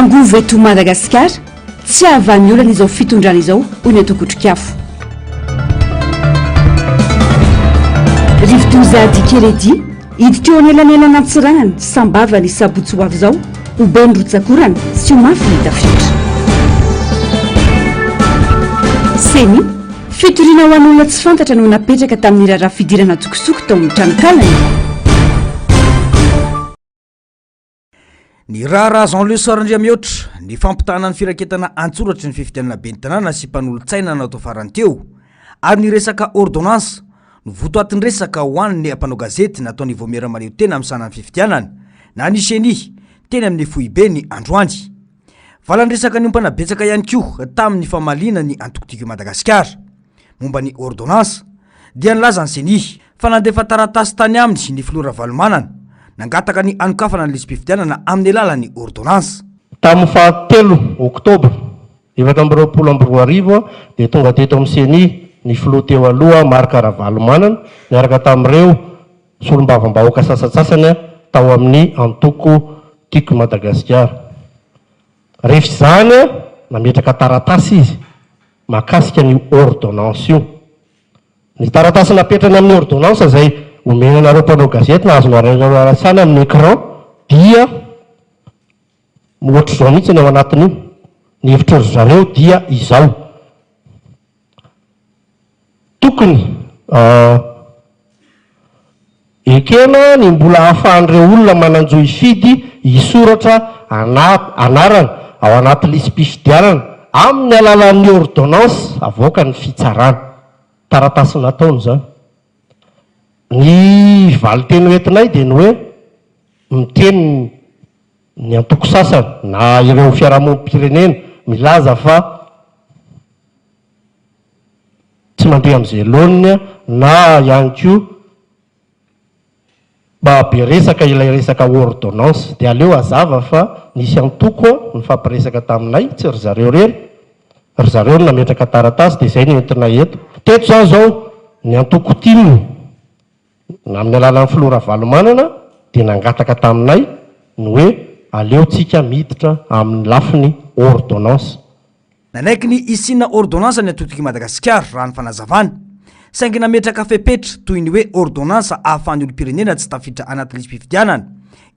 Angovo eto Madagasikara, tsy hahavaha ny olana izao fitondrana izao, hoy ny antoko Otrikafo. Rivodoza Dikeledi, hiditra eo anelanelan'Antsiranana, Sambava ny sabotsy ho avy izao, ho be ny rotsak'orana sy ho mafy ny tafiotra. Ceni, fitoriana ho an'olona tsy fantatra no napetraka tamin'ny raharaha fidirana an-tsokosoko tao amin'ny tranonkalany. Ny raharaha Jean Louis Randriamihoatra, ny fampitahana ny firaketana an-tsoratry ny fifidianana ben'ny tanàna sy mpanolotsaina natao farany teo, ary ny resaka ordonnance no votoatin-dresaka ho an'ny mpanao gazety nataon'ny Vaomiera Mahaleo Tena misahana ny fifidianana, na ny Ceni, teny amin'ny foibeny androany. Valan-dresaka niompana betsaka ihany koa tamin'ny famaliana ny antoko Tiako i Madagasikara. Momba ny ordonnance, dia nilaza ny Ceni fa nandefa taratasy tany aminy ny filoha Ravalomanana, nangataka ny hanokafana ny lisi-pifidianana amin'ny alalan'ny ordonnance. Tamin'ny faha telo oktobra 2024 dia tonga teto amin'ny Ceni ny filoha teo aloha Marc Ravalomanana niaraka tamin'ireo solombavambahoaka sasantsasany tao amin'ny antoko Tiako i Madagasikara. Rehefa izany, nametraka taratasy izy mahakasika an'io ordonnance io. Ny taratasy napetrany amin'ny ordonnance izay omena anareo mpanao gazety na azonareo alatsana amin'ny écran dia ohatr'izao mihitsy ny ao anatin'io. Ny hevitry ry zareo dia izao. Tokony ekena ny mbola ahafahan'ireo olona manan-jo hifidy hisoratra anarana ao anaty lisi-pifidianana amin'ny alalan'ny ordonnance avoakan'ny fitsarana. Taratasy nataony izany. Ny valinteny hoentinay dia ny hoe miteny ny antoko sasany na ireo fiarahamonim-pirenena milaza fa tsy mandeha amin'izay laoniny na ihany koa mba be resaka ilay resaka ordonnance dia aleo hazava fa nisy antoko nifampiresaka taminay, tsy ry zareo irery, ry zareo no nametraka taratasy dia izay no entinay eto. Teto izany izao ny antoko tim na amin'ny alalan'ny filoha Ravalomanana dia nangataka taminay ny hoe aleo tsika miditra amin'ny lafiny ordonnance. Nanaiky ny hisiana ordonnance ny Antok'i Madagasikara, raha ny fanazavana. Saingy nametraka fepetra, toy ny hoe ordonnance ahafahan'ny olom-pirenena tsy tafiditra anaty lisi-pifidianana,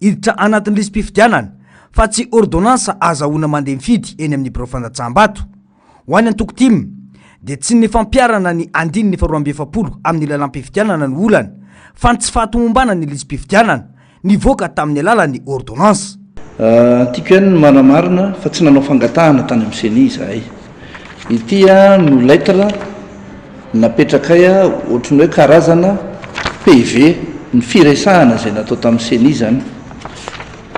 hiditra anatin'ny lisi-pifidianana, fa tsy ordonnance ahazahoana mandeha mifidy eny amin'ny birao fandatsaham-bato. Ho an'ny antoko tim, dia tsy ny fampiharana ny andininy faharoa-amby-efapolo amin'ny lalàm-pifidianana no olana, fa ny tsy fahatomombanan'ny lisi-pifidianana. nivoaka tamin'ny alalan'ny ordonnance. Tiako ihany ny manamarina fa tsy nanao fangatahana tany amin'ny Ceni izahay. Ity no lettre napetrakay ohatry ny hoe karazana PV ny firesahana izay natao tamin'ny Ceni izany.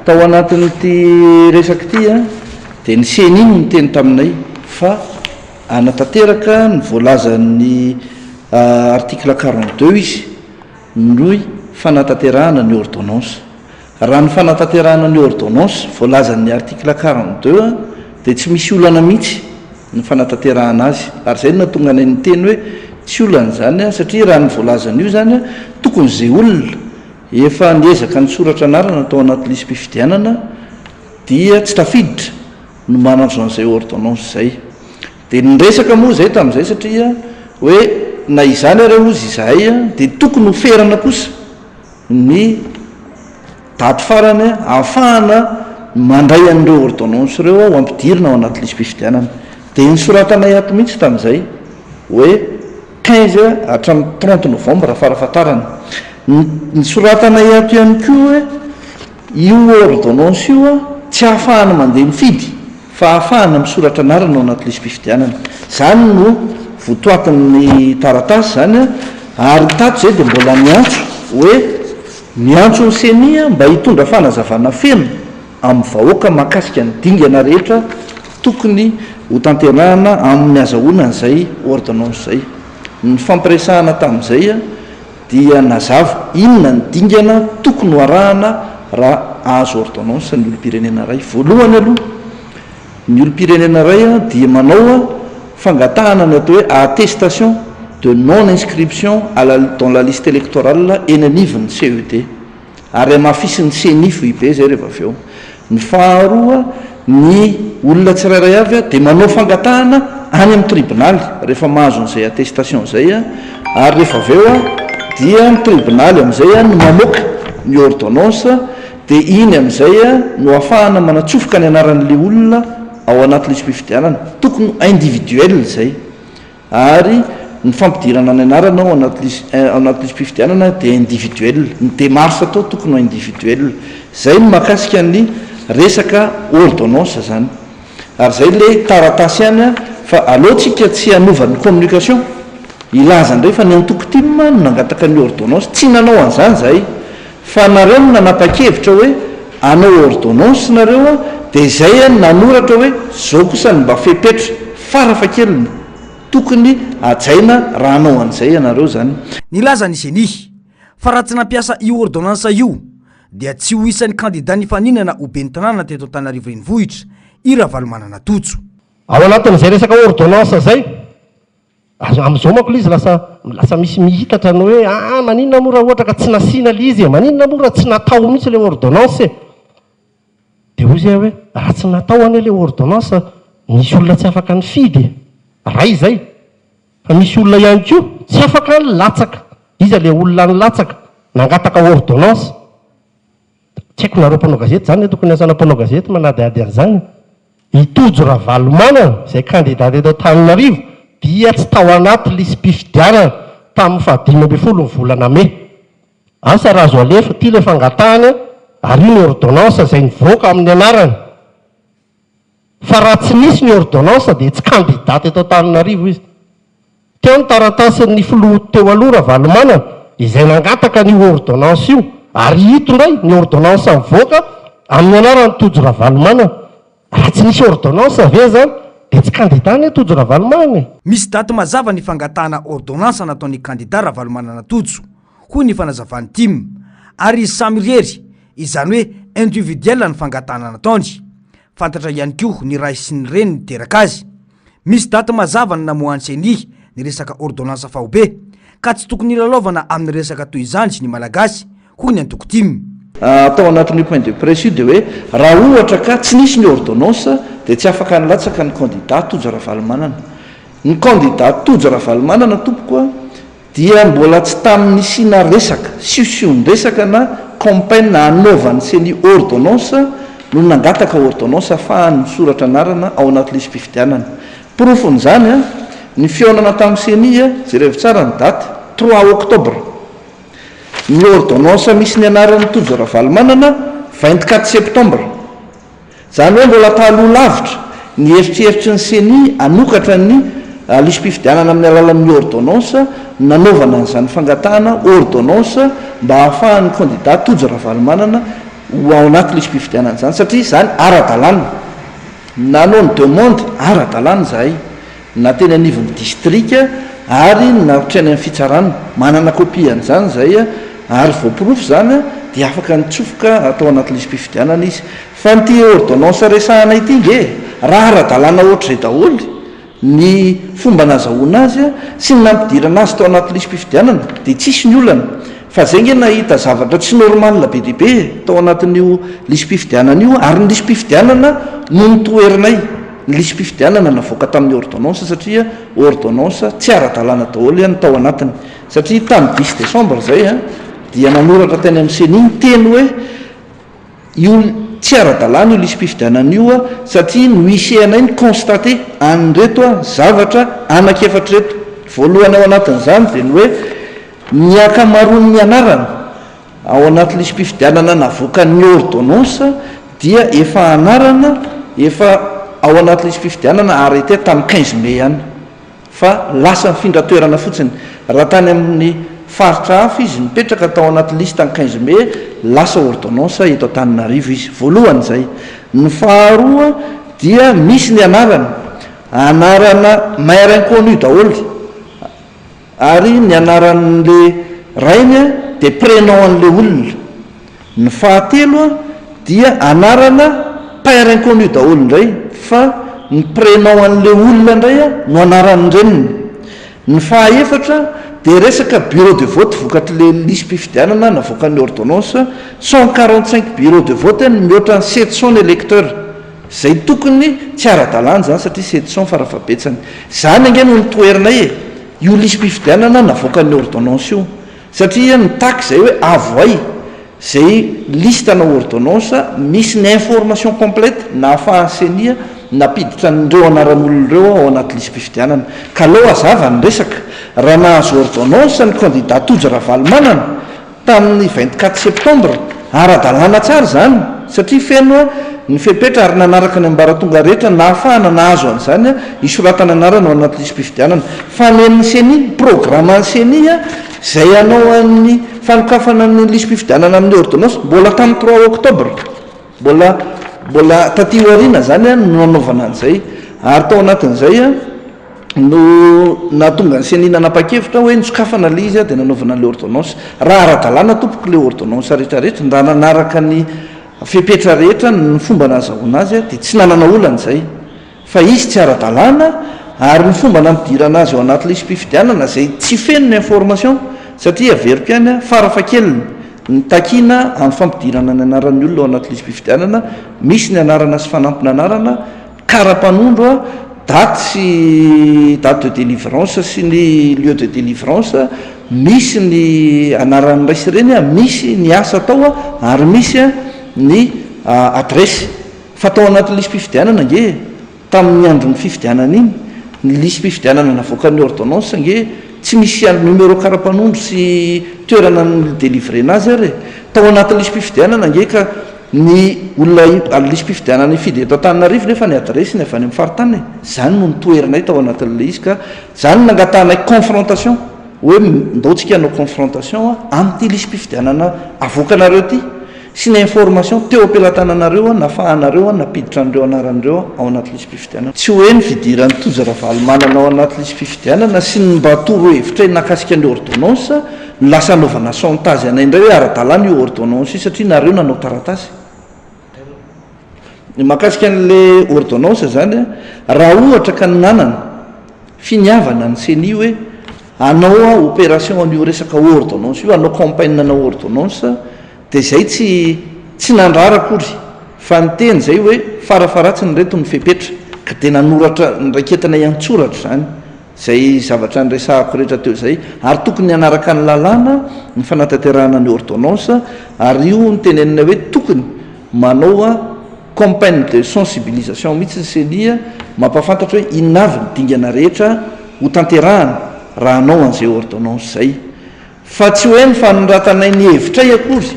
Tao anatin'ity resaka ity dia ny Ceni no niteny taminay fa hanatanteraka ny voalazan'ny article 42 izy. Ny fanatanterahana ny ordonnance. Raha ny fanatanterahana ny ordonnance voalazan'ny article 42 dia tsy misy olana mihitsy ny fanatanterahana azy. Ary izay no nahatonga anay niteny hoe tsy olana izany satria raha ny voalazan'io izany tokony izay olona efa niezaka nisoratra anarana tao anaty lisi-pifidianana dia tsy tafiditra no manana an'izay ordonnance izay. Dia niresaka moa izay tamin'izay satria hoe na izany ary hozy izahay dia tokony ho ferana kosa ny daty farany ahafahana mandray an'ireo ordonnance ireo ho ampidirina ao anaty lisi-pifidianana. Dia nosoratanay ato mihitsy tamin'izay hoe 15 hatramin'ny 30 novembre farafahatarany. Nosoratanay ato ihany koa hoe Io ordonnance io tsy ahafahana mandeha mifidy fa ahafahana misoratra anarana ao anaty lisi-pifidianana. Izany no votoatin'ny taratasy izany ary tato izay dia mbola niantso hoe miantso ny ceni mba hitondra fanazavana feno amin'ny vahoaka mahakasika ny dingana rehetra tokony hotanterahana amin'ny azahoana an'izay ordonnance izay. Ny fampiresahana tamin'izay dia nazava inona ny dingana tokony ho arahana raha ahazo ordonnance ny olom-pirenena iray. Voalohany aloha, ny olom-pirenena iray dia manao fangatahana ny atao hoe attestation de non inscription à la dans la liste électorale eny anivon'ny CED. Ary hamafisin'ny Ceni foibe izay rehefa avy eo. Ny faharoa Ny olona tsirairay avy dia manao fangatahana any amin'ny tribonaly rehefa mahazo an'izay attestation izay ary rehefa avy eo dia ny tribonaly amin'izay no mamoaka ny ordonnance dia iny amin'izay no ahafahana manatsofoka ny anaran'ilay olona ao anaty lisi-pifidianana. Tokony ho individuel izay. Ary ny fampidirana ny anarana ao anaty lis ao anaty lisi-pifidianana dia individuel. Ny démarche atao tokony ho individuel. Zay ny mahakasika ny resaka ordonnance zany. Ary zay le taratasy ihany an, fa aleo tsika tsy hanova ny communication, hilaza indray fa ny antoko tim no nangataka ny ordonnance. Tsy nanao an'izany zahay. Fa nareo no nanapa-kevitra hoe hanao ordonnance nareo an, dia izay an nanoratra hoe zao kosa no mba fepetra, farafahakeliny, tokony hajaina raha hanao an'izay ianareo zany. Nilaza ny Ceni fa raha tsy nampiasa io ordonnance io dia tsy ho isan'ny kandida nifaninana ho ben'ny tanàna teto Antananarivo Renivohitra i Ravalomanana Tojo. Ao anatin'izay resaka ordonnance izay, Aza amin'izao manko ilay izy lasa lasa misy mihitatra ny hoe aa maninona moa raha ohatra ka tsy nasiana ilay izy e, maninona moa raha tsy natao mihitsy ilay ordonnance e. Dia hoy izy hoe raha tsy natao anie ilay ordonnance nisy olona tsy afaka nifidy e, ray izay, fa misy olona ihany koa tsy afaka nilatsaka, iza ilay olona nilatsaka nangataka ordonnance? Tsy haiko nareo mpanao gazety zany tokony asana mpanao gazety manadihady an'izany. I Tojo Ravalomanana izay kandida teto Antananarivo dia tsy tao anaty lisi-pifidianana tamin'ny faha 15 ny volana mey. Asa raha azo alefa, ity ilay fangatahana ary io ny ordonnance izay nivoaka amin'ny anarany. Fa raha tsy nisy ny ordonnance dia tsy kandida teto Antananarivo izy. Teo ny taratasin'ny filoha teo aloha Ravalomanana izay nangataka an'io ordonnance io ary ito indray ny ordonnance mivoaka amin'ny anaran'i Tojo Ravalomanana. Raha tsy nisy ordonnance ve izany dia tsy kandida anie Tojo Ravalomanana e! Misy daty mazava ny fangatahana ordonnance nataon'ny kandida Ravalomanana Tojo, hoy ny fanazavan'ny tim, ary izy samy irery, izany hoe individuel ny fangatahana nataony. Fantatra ihany koa ny ray sy ny reny niteraka azy. Misy daty mazava ny namoahan'ny Ceni ny resaka ordonnance faobe, ka tsy tokony hilalaovana amin'ny resaka toy izany ny Malagasy, hoy ny antoko tim. Tao anatin'io point de presse io dia hoe raha ohatra ka tsy nisy ny ordonnance dia tsy afaka nilatsaka ny candidat Tojo Ravalomanana. Ny candidat Tojo Ravalomanana tompoko a, dia mbola tsy tamin'ny nisiana resaka, siosion-dresaka na campaign hanaovan'ny ceni ordonnance no nangataka ordonnance ahafahany misoratra anarana ao anaty lisi-pifidianana. Porofon'izany, ny fihaonana tamin'ny ceni, jerevo tsara ny daty, trois octobre. Ny ordonnance misy ny anaran'i Tojo Ravalomanana, 24 septembre. Izany hoe mbola taloha lavitra ny eritreritry ny Ceni hanokatra ny lisi-pifidianana amin'ny alalan'ny ordonnance nanaovana an'izany fangatahana ordonnance mba hahafahan'ny kandida Tojo Ravalomanana ho ao anaty lisi-pifidianana izany satria izany ara-dalàna. Nanao ny demande ara-dalàna izahay. na teny anivon'ny distrika ary na hatrany amin'ny fitsarana, manana copie an'izany izahay ary voaporofo izany dia afaka nitsofoka atao anaty lisi-pifidianana izy. Fa an'ity ordonnance resahana ity nge raha ara-dalàna ohatr'izay daholo ny fomba nazahoana azy sy ny nampidirana azy tao anaty lisi-pifidianana dia tsisy ny olana. Fa zay nge nahita zavatra tsy normal be dia be tao anatin'io lisi-pifidianana io ary ny lisi-pifidianana no notoherinay. Ny lisi-pifidianana navoaka tamin'ny ordonnance satria ordonnance tsy ara-dalàna daholo ny tao anatiny. Satria tamin'ny dix décembre izay dia nanoratra teny amin'ny ceni niteny hoe io tsy ara-dalàna io lisi-pifidianana io satria ny huissier anay ni-constater an'ireto zavatra anankiefatra ireto. Voalohany ao anatin'izany dia ny hoe ny ankamaroan'ny anarana Ao anaty lisi-pifidianana navoakan'ny ordonnance dia efa anarana efa ao anaty lisi-pifidianana arrêté tamin'ny quinze mai ihany fa lasa nifindra toerana fotsiny. Raha tany amin'ny faritra hafa izy nipetraka tao anaty liste ny quinze mai lasa ordonnance eto Antananarivo izy. Voalohany izay. Ny faharoa dia misy ny anarana, anarana maire inconnu daholo. Ary ny anaran'le rainy dia prénom an'le olona. Ny fahatelo dia anarana père inconnu daholo indray fa ny prénom an'le olona indray no anaran'ny reniny. Ny fahaefatra dia resaka bureau de vote vokatr'le lisi-pifidianana navoakan'ny ordonnance, 145 bureau de vote no mihoatra ny 700 ny électeurs. Izay tokony tsy ara-dalàna izany satria 700 farafahabetsany. Izany ange no nitoherinay e! Io lisi-pifidianana navoakan'ny ordonnance io. Satria nitaky izay hoe avohay izay liste ana ordonnance misy ny information complète nahafahan'ny ceni nampiditra an'ireo anaran'olona ireo ao anaty lisi-pifidianana. Ka aleo hazava ny resaka, raha nahazo ordonnance ny candidat Tojo Ravalomanana, Tamin'ny 24 septembre, ara-dalàna tsara izany satria feno ny fepetra ary nanaraka ny ambaratonga rehetra nahafahana nahazo an'izany hisoratana anarana ao anaty lisi-pifidianana. Fa ny an'ny ceni, ny programan'ny ceni izay hanao an'ny fanokafana ny lisi-pifidianana amin'ny ordonnance mbola tamin'ny trois octobre, mbola mbola taty aoriana izany no nanaovana an'izay ary tao anatin'izay no nahatonga ny ceni nanapa-kevitra hoe nosokafana ilay izy dia nanaovana an'ilay ordonnance. Raha ara-dalàna tompoko ilay ordonnance rehetra rehetra, raha nanaraka ny fepetra rehetra ny fomba nahazahoana azy dia tsy nanana olana izay. Fa izy tsy ara-dalàna ary ny fomba nampidirana azy ao anaty lisi-pifidianana izay tsy feno ny information satria averiko ihany farafahakeliny ny takiana amin'ny fampidirana ny anaran'ny olona ao anaty lisi-pifidianana misy ny anarana sy fanampin'anarana Kara-panondro a, daty sy date de délivrance sy ny lieu de délivrance, misy ny anaran'ny ray sy reny a, misy ny asa atao a, ary misy a ny adresse. Fa tao anatin'ny lisi-pifidianana ange e, tamin'ny andron'ny fifidianana iny, ny lisi-pifidianana navoakan'ny ordonnance ange tsy misy numéro kara-panondro sy toerana ni-délivrer-na azy ary e. Tao anatin'ny lisi-pifidianana ange ka Ny olona lisi-pifidianana hifidy eto Antananarivo nefa ny adiresiny avy any amin'ny faritany e! Izany no nitoherinay tao anatin'ilay izy ka izany no nangatahanay confrontation hoe ndao tsika hanao confrontation amin'ity lisi-pifidianana avoakanareo ity sy ny information teo am-pelatananareo nafahanareo nampiditra an'ireo anarana ireo ao anaty lisi-pifidianana. Tsy hoe ny fidiran'i Tojo Ravalomanana ao anaty lisi-pifidianana sy ny mba torohevitray nahakasika ny ordonnance No lasa anaovana chantage anay indray hoe ara-dalàna io ordonnance io satria nareo nanao taratasy. Ny mahakasika an'le ordonnance zany an, raha ohatra ka nanana finiavana ny ceni hoe hanao opération an'io resaka ordonnance io, hanao campagne ana ordonnance dia zay tsy tsy nandrara akory fa niteny zay hoe farafaharatsiny ireto ny fepetra ka dia nanoratra niraiketanay an-tsoratra izany. Izay zavatra niresahako rehetra teo izay, ary tokony hanaraka ny lalàna ny fanatanterahana ny ordonnance, ary io no teneninay hoe tokony manao campagne de sensibilisation mihitsy ny ceni mampahafantatra hoe inona avy ny dingana rehetra ho tanterahana raha hanao an'izay ordonnance izay. Fa tsy hoe ny fanoratanay ny hevitray akory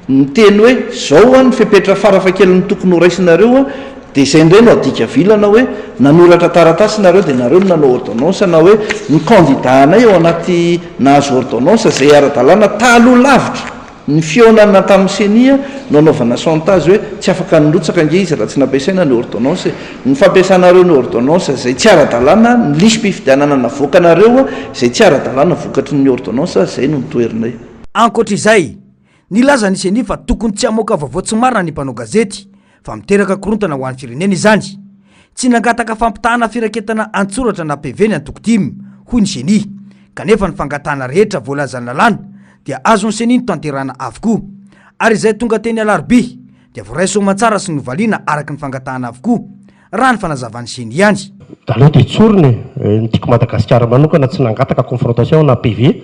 miteny hoe zao an ny fepetra farafahakeliny tokony ho raisinareo an, dia izay indray no adika vilana hoe nanoratra taratasy nareo dia nareo no nanao ordonnance na hoe ny candidat anay ao anaty nahazo ordonnance izay ara-dalàna taloha lavitra Ny fihaonana tamin'ny ceni no anaovana chantage hoe tsy afaka nirotsaka ange izy raha tsy nampiasaina ny ordonnance e. Ny fampiasanareo ny ordonnance izay tsy ara-dalàna, ny lisi-pifidianana navoakanareo izay tsy ara-dalàna vokatry ny ordonnance, izay no notoherinay. Ankoatra izay, nilaza ny ceni fa tokony tsy hamoaka vaovao tsy marina ny mpanao gazety fa miteraka korontana ho an'ny firenena izany. Tsy nangataka fampitahana firaketana an-tsoratra na PV ny antoko tim, hoy ny ceni. Kanefa ny fangatahana rehetra voalazan'ny lalàna dia azon'ny ceni notanterahana avokoa. Ary izay tonga teny Alarobia dia voaray soamantsara sy novaliana araka ny fangatahana avokoa, raha ny fanazavan'ny ceni ihany. Aleo dia tsorina e, ny Tiako Madagasikara manokana tsy nangataka confrontation na PV.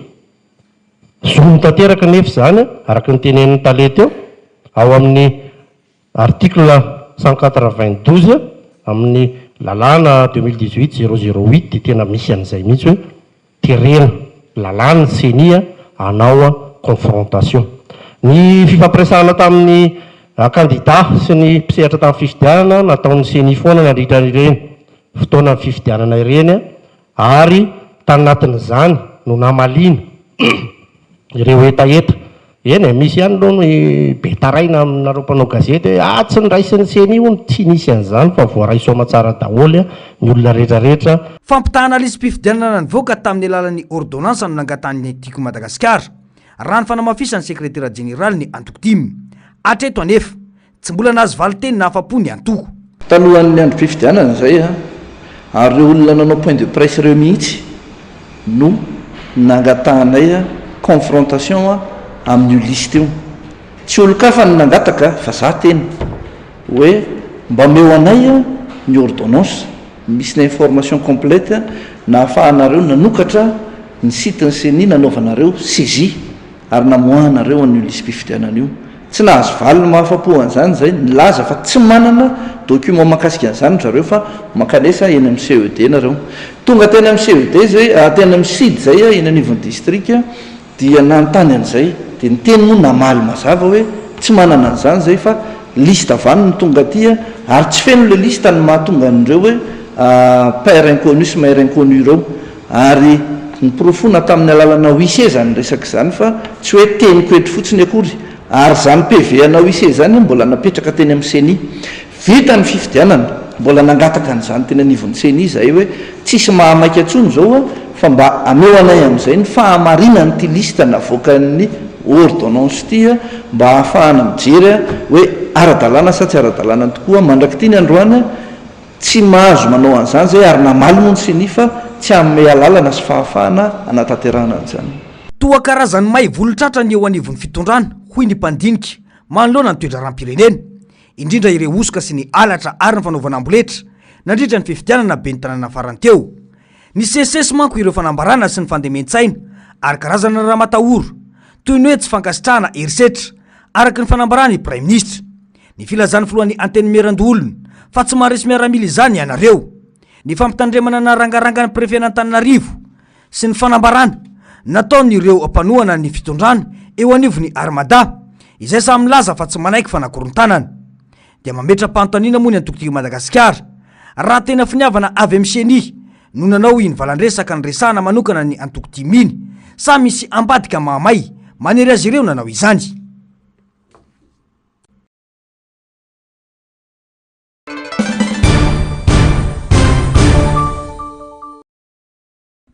Zony tanteraka anefa izany, araka ny tenenin'ny tale teo, ao amin'ny Article 192 amin'ny lalàna 2018 008 dia tena misy an'izay mihitsy hoe terena lalàna ny ceni hanao confrontation. Ny fifampiresahana tamin'ny kandida sy ny mpisehatra tamin'ny fifidianana nataon'ny ceni foana nandritra ireny fotoanan'ny fifidianana ireny ary tanatin'izany no namaliana ireo hetaheta. Eny e, misy ihany aloha ny be taraina aminareo mpanao gazety hoe ah tsy niraisin'ny ceni hono, tsy nisy an'izany fa voaray soamatsara daholo ny olona rehetra rehetra. Fampitahana lisi-pifidianana nivoaka tamin'ny alalan'ny ordonnance no nangatahan'ny Tiako Madagasikara, raha ny fanamafisan'ny sekretera jeneralin'ny antoko tim. Hatreto anefa, Tsy mbola nahazo valin-teny nahafa-po ny antoko. Talohan'ny androm-pifidianana izay ary ireo olona nanao point de presse ireo mihitsy no nangatahanay confrontation amin'io liste io. Tsy olon-kafa no nangataka fa za tena hoe. mba omeo anay ny ordonnance misy ny information complète nahafahanareo nanokatra ny site ny ceni nanaovanareo saisie ary namoahanareo an'io lisi-pifidianana io. Tsy nahazo valiny mahafa-po an'izany izay, nilaza fa tsy manana document mahakasika an'izany ry zareo fa mankanesa eny amin'ny CED nareo. Tonga teny amin'ny CED izay, teny amin'ny CID izay eny anivon'ny distrika dia nanontany an'izay, dia niteny moa namaly mazava hoe tsy manana an'izany izay fa liste avy any no tonga aty ary tsy feno ilay liste no mahatonga an'ireo hoe père inconnu sy mère inconnue ireo. Ary noporofoina tamin'ny alalana huissier izany resaka izany fa tsy hoe teniko eto fotsiny akory. Ary izany PV ana huissier izany mbola napetraka teny amin'ny ceni. Vita ny fifidianana, mbola nangataka an'izany teny anivon'ny ceni izahay hoe tsisy mahamaika intsony izao fa mba ameo anay amin'izay ny fahamarinan'ity liste navoakan'ny ordonnance ity mba hahafahana mijery hoe ara-dalàna sa tsy ara-dalàna tokoa. Mandrak'ity ny androany Tsy mahazo manao an'izany izay ary namaly moa ny Ceni fa tsy hanome alalana sy fahafahana hanatanterahana an'izany. Toa karazan'ny may volon-tratra ny eo anivon'ny fitondrana, hoy ny mpandinika, manoloana ny toe-draharaham-pirenena, indrindra ireo hosoka sy ny halatra ary ny fanaovana amboletra, nandritra ny fifidianana ben'ny tanàna farany teo. Nisesisesy manko ireo fanambarana sy ny fandemen-tsaina ary karazana ramatahora, toy ny hoe tsy fankasitrahana herisetra, araka ny fanambaran'ny Praiminisitra. Ny filazan'ny filohan'ny Antenimierandoholona fa tsy maharesy miaramila izany ianareo. Ny fampitandremana narangarangan'ny prefen'Antananarivo sy ny fanambarana nataon'ireo mpanohana ny fitondrana eo anivon'ny Armada izay samy milaza fa tsy manaiky fanakorontanana. Dia mametra-panontaniana moa ny antoko Tiako Madagasikara raha tena finiavana avy amin'ny Ceni no nanao iny valandresaka niresahana manokana ny antoko tim iny sa misy ambadika mahamay manery azy ireo nanao izany.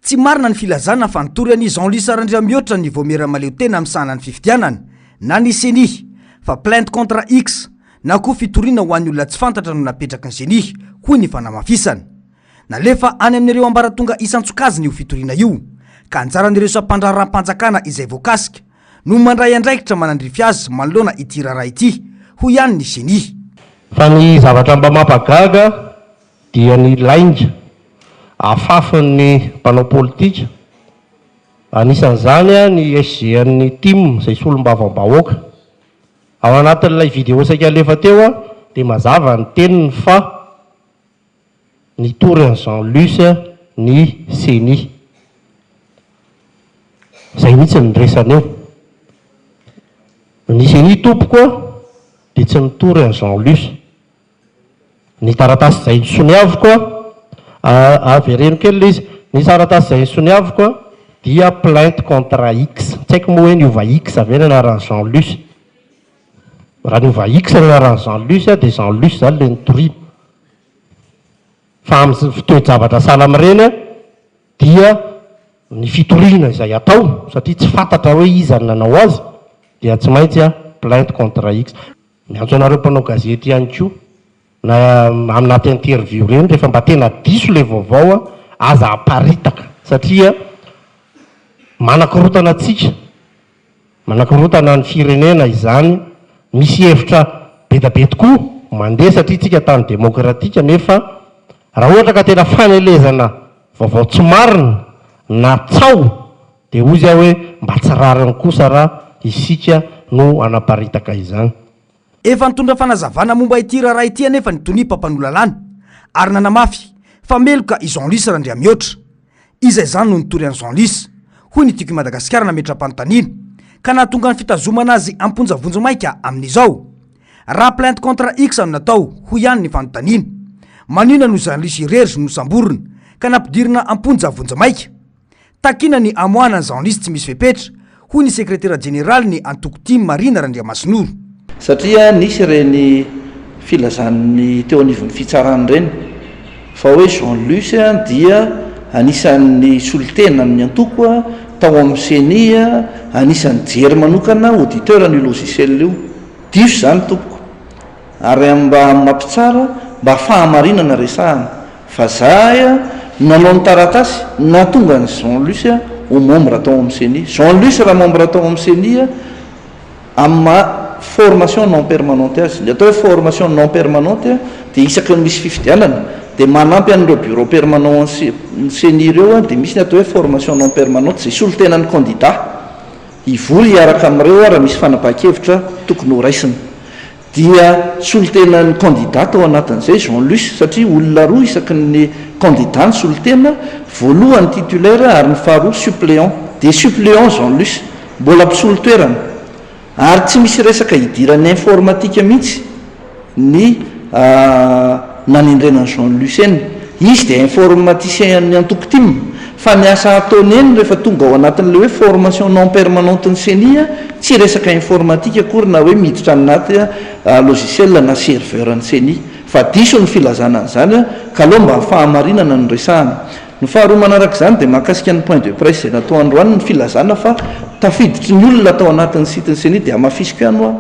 Tsy marina ny filazana fa nitory an'i Jean Louis Randriamihoatra ny Vaomiera Mahaleotena misahana ny fifidianana na ny Ceni fa plainte contre X na koa fitoriana ho an'ny olona tsy fantatra no napetraky ny Ceni, hoy ny fanamafisana. Nalefa any amin'ireo ambaratonga isan-tsokajiny io fitoriana io ka anjaran'ireo sampandraharaham-panjakana izay voakasika no mandray andraikitra manandrify azy manoloana ity raharaha ity, hoy ihany ny Ceni. Fa ny zavatra mba mampagaga dia ny lainga afafin'ny mpanao politika, anisan'izany ny SG-n'ny tim izay solombavambahoaka. Ao anatin'ilay vidéo saika alefa teo dia mazava ny teniny fa Nitory an'i Jean Luce ny Ceni. Izay mihitsy ny resany eo. Ny Ceni tompoko a, dia tsy nitory an'i Jean Luce. Ny taratasy izay nosoniaviko a, avereno kely ilay izy, ny taratasy izay nosoniaviko a, dia plainte contre X. Tsy haiko moa hoe niova X ve ny anaran'i Jean Luce. Raha niova X ny anaran'i Jean Luce dia Jean Luce izany ilay nitoriana. Fa amin'ny toe-javatra sahala amin'ireny dia ny fitoriana izay atao satria tsy fantatra hoe iza no nanao azy dia tsy maintsy plainte contre X. Miantso anareo mpanao gazety ihany koa na anaty interview ireny rehefa mba tena diso ilay vaovao aza aparitaka satria manakorontana antsika Manakorontana ny firenena izany, misy hevitra bedabe tokoa mandeha satria tsika tany demokratika nefa raha ohatra ka tena fanelezana vaovao tsy marina na tsaho dia hozy aho hoe mba tsy rariny kosa raha isika no hanaparitaka izany. Efa nitondra fanazavana momba ity raharaha ity anefa ny tonia mpampanoa lalàna ary nanamafy fa meloka i Jean Louis Randriamihoatra. Iza izany no nitory an'i Jean Louis? hoy ny Tiako i Madagasikara nametra-panontaniana ka nahatonga ny fitazomana azy am-ponja vonjimaika amin'izao. Raha plainte contre X no natao, hoy ihany ny fanontaniana, maninona no Jean Louis irery no nosamborina ka nampidirina am-ponja vonjimaika? Takiana ny hamoahana an'i Jean Louis tsy misy fepetra, hoy ny sekretera jeneralin'ny antoko tim Marina Randriamasinoro. Satria nisy ireny filazan'ny teo anivon'ny fitsarana ireny fa hoe Jean Luce dia anisan'ny solontenan'ny antoko tao amin'ny ceni, anisan'ny nijery manokana auditeur an'io logiciel io. Diso izany tompoko. Ary mba mampitsara mba fahamarinana resahana. Fa za nanao ny taratasy nahatonga an'i Jean Luce ho membre tao amin'ny ceni. Jean Luce raha membre tao amin'ny ceni amin'ny maha. formation non permanente azy. Ny atao hoe formation non permanente dia isaky ny misy fifidianana dia manampy an'ireo bureau permanent an'ny ceni ireo dia misy ny atao hoe formation non permanente izay solontenan'ny candidat hivory hiaraka amin'ireo raha misy fanapahan-kevitra tokony horaisina. Dia solontenan'ny candidat tao anatin'izay Jean Luce satria olona roa isaky ny candidat ny solontena, voalohany titulaire ary ny faharoa suppléant. Dia suppléant Jean Luce, mbola mpisolo toerana. Ary tsy misy resaka idiran'ny informatique mihitsy ny nanendrena an'i Jean Lucen. Izy dia informaticien an'ny antoko tim, fa ny asa ataony eny rehefa tonga ao anatin'ilay hoe formation non permanente ny ceni, tsy resaka informatique akory na hoe miditra anaty logiciel na serveur ny ceni. Fa diso ny filazana an'izany ka aleo mba fahamarinana no resahana. Ny faharoa manaraka izany dia mahakasika ny point de presse izay natao androany ny filazana fa tafiditry ny olona tao anatin'ny site ny ceni dia hamafisiko ihany hoa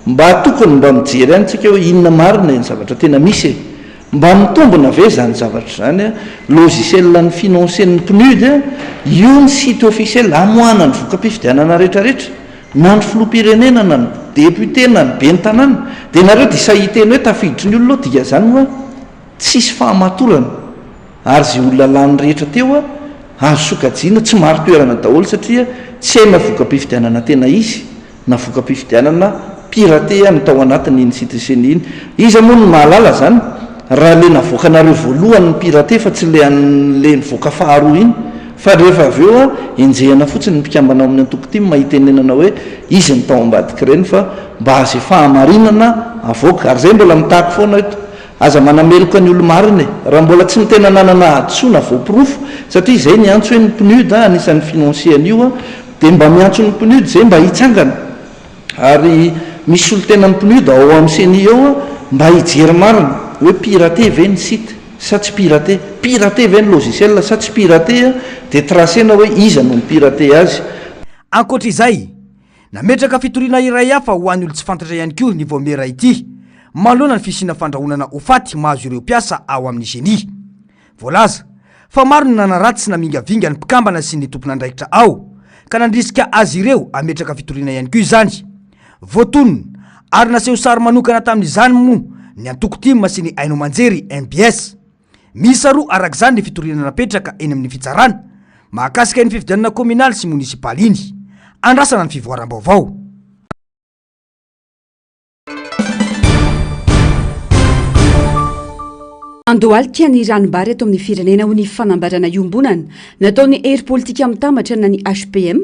mba tokony mba mijery ihany tsika hoe inona marina e ny zavatra tena misy e! Mba mitombina ve izany zavatra izany a! Logiciel ny financer ny PNUD a! Io ny site officiel amoahana ny voka-pifidianana rehetra rehetra na ny filoham-pirenena na ny député na ny ben'ny tanàna dia nareo dia sahy hiteny hoe tafiditry ny olona ao dikan'izany hoa tsisy fahamatorana Ary izay olona lany rehetra teo azo sokajiana tsy marin-toerana daholo satria tsy hay na voka-pifidianana tena izy na voka-pifidianana pirater no tao anatin'iny site ceni iny. Iza moa no mahalala izany raha le navoakanareo voalohany ny pirater fa tsy le an'le nivoaka faharoa iny fa rehefa avy eo enjehina fotsiny ny mpikambana ao amin'ny antoko tim hitenenana hoe izy no tao ambadik'ireny fa mba izay fahamarinana avoaka ary izay mbola mitaky foana eto Aza manameloka ny olo-marina e! Raha mbola tsy ny tena nanana hadisoana voaporofo, satria izay niantso hoe ny PNUD anisan'ny financier an'io dia mba miantso ny PNUD izay mba hitsangana ary misy solontenan'ny PNUD ao amin'ny ceni eo mba hijery marina hoe piraté ve ny site sa tsy piraté, piraté ve ny logiciel sa tsy piraté dia tracena hoe iza no ni-pirater azy. Ankoatra izay, Nametraka fitoriana iray hafa ho an'ny olon-tsy fantatra ihany koa ny vaomiera ity, manoloana ny fisiana fandrahonana ho faty mahazo ireo mpiasa ao amin'ny Ceni. Voalaza fa maro ny nanaratsy sy namingavinga ny mpikambana sy ny tompon'andraikitra ao, ka nandrisika azy ireo hametraka fitoriana ihany koa izany. Voatonona ary naseho sary manokana tamin'izany moa ny antoko tim sy ny haino aman-jery mbs. Miisa roa araka izany ny fitoriana napetraka eny amin'ny fitsarana mahakasika iny fifidianana kaominaly sy monisipaly iny. Andrasana ny fivoaram-baovao. Andohalika ny ranombary eto amin'ny firenena hoy ny fanambarana iombonana nataon'ny hery politika mitambatra na ny HPM,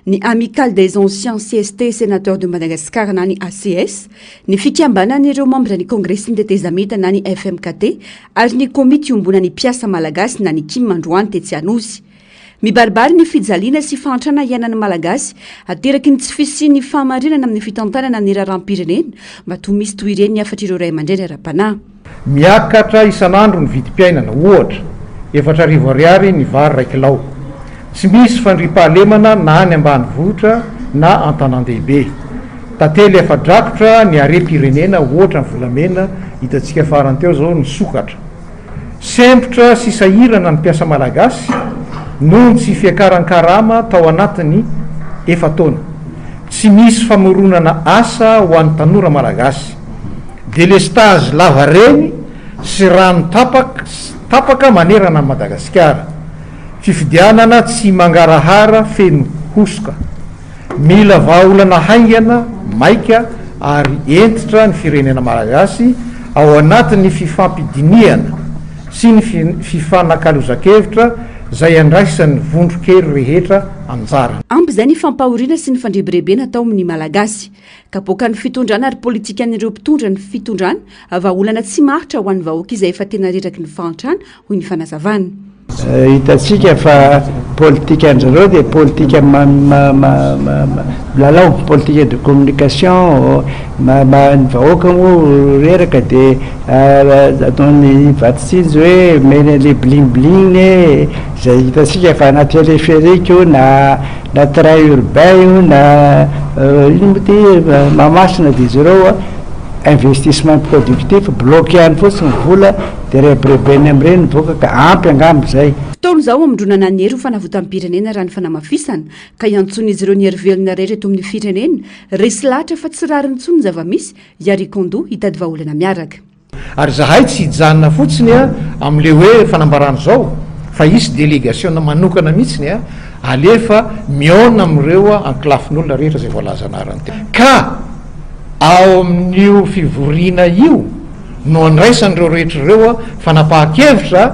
ny Amicale des anciens CST Sénateurs de Madagascar na ny ACS, ny fikambanan'ireo mambra ny Kongresin'ny tetezamita na ny FMKT ary ny komity iombonan'ny mpiasa malagasy na ny Kim androany tetsy Anosy. Mibaribary ny fijaliana sy fahantrana iainan'ny Malagasy ateraky ny tsy fisian'ny fahamarinana amin'ny fitantanana ny raharaham-pirenena, matoa misy toy ireny ny hafatr'ireo ray aman-dreny ara-panahy. Miakatra isan'andro ny vidim-piainana, ohatra, 4000 ariary ny vary iray kilao. Tsy misy fandriampahalemana na any ambanivohitra na an-tanàn-dehibe. Tantely afa-drakotra ny harem-pirenena, ohatra ny volamena hitantsika farany teo izao ny sokatra. Sempotra sy sahirana ny mpiasa malagasy noho ny tsy fiakaran-karama tao anatin'ny efa-taona. Tsy misy famoronana asa ho an'ny tanora malagasy. Delestazy lavareny sy rano tapaka manerana an'i Madagasikara. Fifidianana tsy mangarahara feno hosoka. Mila vahaolana haingana, maika ary hentitra ny firenena malagasy ao anatin'ny fifampidinihana sy ny fifanakalozan-kevitra izay andraisan'ny vondron-kery rehetra anjara. Ampy izay ny fampahoriana sy ny fandrebirebena atao amin'ny Malagasy. Kapoakan'ny fitondrana ary politikan'ireo mpitondra ny fitondrana, vahaolana tsy maharitra ho an'ny vahoaka izay efa tena reraky ny fahantrana, hoy ny fanazavana. Hitantsika fa politikan-dry zareo dia politika milalao, politique de communication, ny vahoaka moa reraka dia ataony vato tsinjo hoe omeny an'ilay bling bling e, izay hitantsika fa na téléphérique io na na train urbain io na ino moa ty Mahamasina dia zareo. investissement productif, bloqué any fotsiny ny vola dia rebirebeny amin'ireny ny vahoaka ka ampy angamba izay. Fotoana izao hamondronana ny hery ho fanavotam-pirenena raha ny fanamafisana ka iantsoan'izy ireo ny hery velona rehetra eto amin'ny firenena, resy lahatra fa tsy rariny intsony ny zava-misy, hiarikon-doha hitady vahaolana miaraka. Ary izahay tsy hijanona fotsiny amin'ilay hoe fanambarana izao fa hisy delegasiona manokana mihitsiny alefa mihaona amin'ireo ankilafin'olona rehetra izay voalaza anarany teo. Ka ao amin'io fivoriana io no andraisan'ireo rehetra ireo fanapahan-kevitra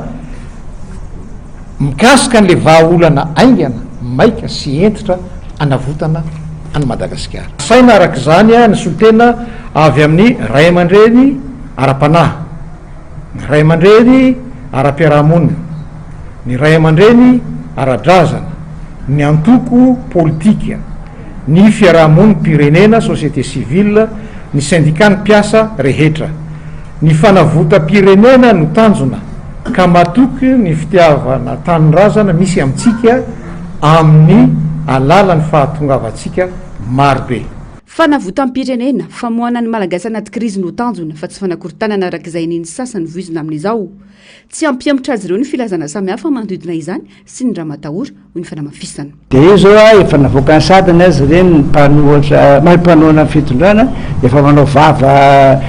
mikasika an'ilay vahaolana haingana, maika sy hentitra hanavotana an'i Madagasikara. Asaina araka izany ny solontena avy amin'ny ray aman-dreny ara-panahy, ny ray aman-dreny ara-piarahamonina, ny ray aman-dreny ara-drazana, ny antoko politika, ny fiarahamonim-pirenena, société civile, ny sendikàn'ny mpiasa rehetra. Ny fanavotam-pirenena no tanjona ka matoky ny fitiavana tanindrazana misy amintsika amin'ny alalan'ny fahatongavantsika marobe. Fanavotam-pirenena, famoahana ny Malagasy anaty krizy no tanjona fa tsy fanakorontanana araka izay inian'ny sasany voizina amin'izao. Tsy hampihemotra azy ireo ny filazana samihafa manodidina izany sy ny ramatahora, hoy ny fanamafisana. Dia io zao a, efa navoakan'ny sadany aza ireny ny mpanohatra, mahay mpanohana ny fitondrana, efa manao vava